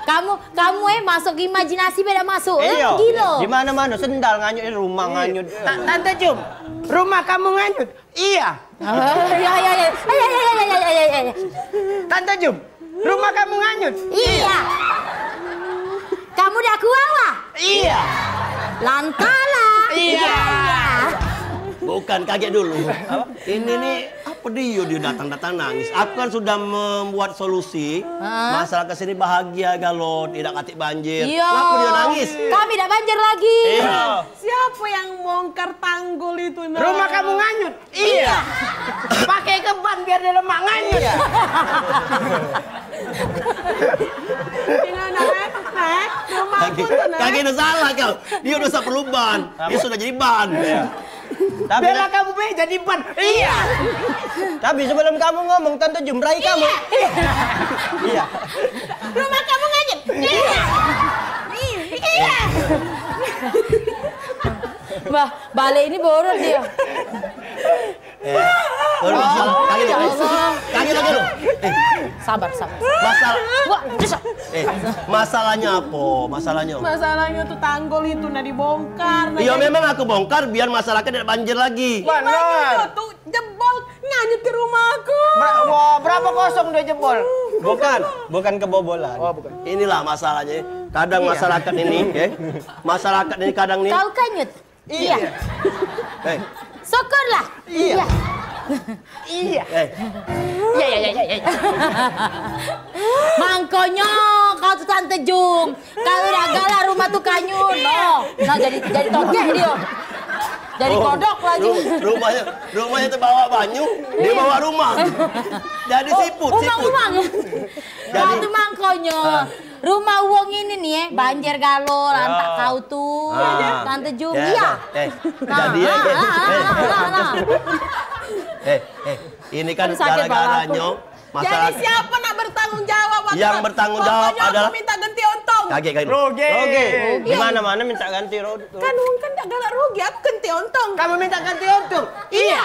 Kamu, kamu, eh, masuk ke imajinasi beda masuk, eh? Iya. Gila. Di mana-mana sendal nganyut, rumah nganyut. Ta-, Tante Jum, rumah kamu nganyut? Iya. Oh, iya, iya, iya. Iya, iya, iya, iya, iya, iya, iya. Tante Jum, rumah kamu nganyut? Iya. Kamu dak kuat, wah? Iya. Lantalah. Iya. Iya, iya. Bukan, kaget dulu. Apa? Ini nih, apa dia, dia datang-datang nangis? Aku kan sudah membuat solusi. Hah? Masyarakat sini bahagia kalau tidak katik banjir. Iya. Kenapa dia nangis? Kami dak banjir lagi. Iya. Siapa yang bongkar tanggul itu, nah? Rumah kamu nganyut? Iya. Pakai ke ban biar dia lemak nganyut. Iya. Ini, nah, eh, eh, rumah aku tuh, nah. Kagak ada salah kau. Dia udah tak perlu ban. Dia sudah jadi ban. Iya. Tapi bela kamu be jadi ban. Iya. Tapi sebelum kamu ngomong, Tante Jum rai kamu. Iya. Iya. Rumah kamu nganyut. Iya. Iya. Wah, balik ini boros dia. Eh, baru masalah. Kagek dulu. Kagek lagi lu. Eh. Sabar, sabar. Masalah. Wah, bisa. Eh, masalahnya apa? Masalahnya. Masalahnya tuh tanggul itu nah dibongkar. Nah, iya, jadi memang aku bongkar biar masyarakat tidak banjir lagi. Gimana tuh jebol nganyut ke rumah aku? Ber-, wah, berapa kosong dia jebol? Bukan, bukan kebobolan. Oh, bukan. Inilah masalahnya. Kadang masyarakat ini, ya. Masyarakat ini kadang nih. Kau kanyut. Iya. Iya. Eh. Syukurlah. Iya. Iya. Eh. Iya, iya, iya, iya, iya. Mangkonyo kau tu Tante Jum. Kalau dak galak rumah tu kanyut. No. Nah, jadi, jadi togek dia. Jadi kodok lagi. Oh, ru-, rumahnya, rumahnya terbawa banyu, dia bawa rumah. Jadi siput, siput. Jadi, kau tu mangkonyo. Ah. Rumah uwong ini nih, eh, banjir galo, lantak kau tu. Ah. Tante Jum, iya. Eh, jadi, eh, eh, eh, eh, ini kan gara-garanyo masalah. Jadi siapa nak bertanggung jawab? Yang bertanggung jawab adalah, pokoknya aku minta ganti untung. Kagek, kagek. Rugi. Rugi. Di mana-mana minta ganti ru-, Kan wong kan dak galak rugi, aku ganti untung. Kamu minta ganti untung? Iya.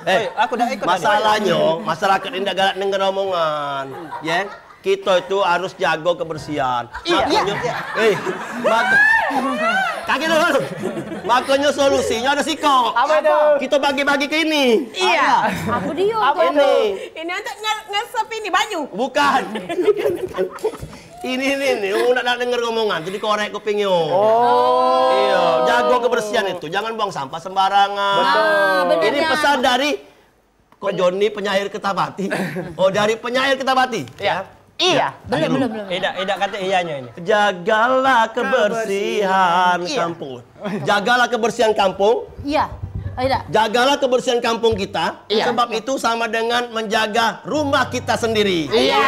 Eh, aku dak ikut. Masalahnyo, masyarakat ini dak galak denger omongan, ya. Kita itu harus jago kebersihan. Iya. Makonyo, eh, mak-, kagek dulu. Makonyo solusinyo ado sikok. Apa itu? Kita bagi-bagi ke ini. Iya. Apa dia? Apa itu? Ini aja nge-, ngesep ini banyu. Bukan. Ini, ini, ini, nak, nak denger ngomongan tu dikorek kupingnyo. Oh. Iya, jago kebersihan itu, jangan buang sampah sembarangan. Betul. Ah, bener. Ini pesan dari Ko Joni penyair Kertapati. Oh, dari penyair Kertapati. Iya. Iya. Belum, belum, belum. Idak, idak kate iyanyo ini. Jagalah kebersihan kampung. Jagalah kebersihan kampung. Iya. Ayo dah. Jagalah kebersihan kampung kita. Iya. Sebab itu sama dengan menjaga rumah kita sendiri. Iya.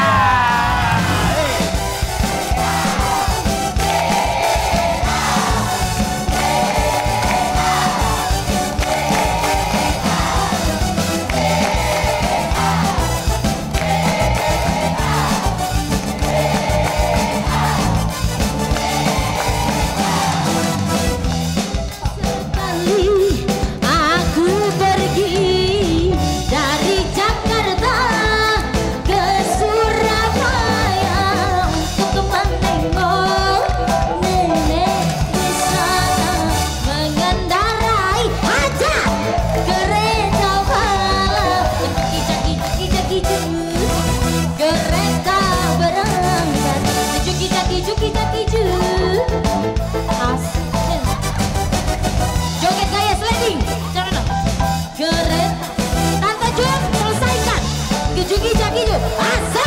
Sekali aku pergi dari Jakarta ke Surabaya untuk menengok nenek di sana mengendarai aja kereta malam. Jaki, jaki, jaki, jaki, jaki, jaki. Kereta berangkat, juki jaki, juki jaki, ju. Asik. Joget gaya sliding. Cara no. Kereta. Tante Jun, selesaikan. Ke juki jaki, ju. Asik.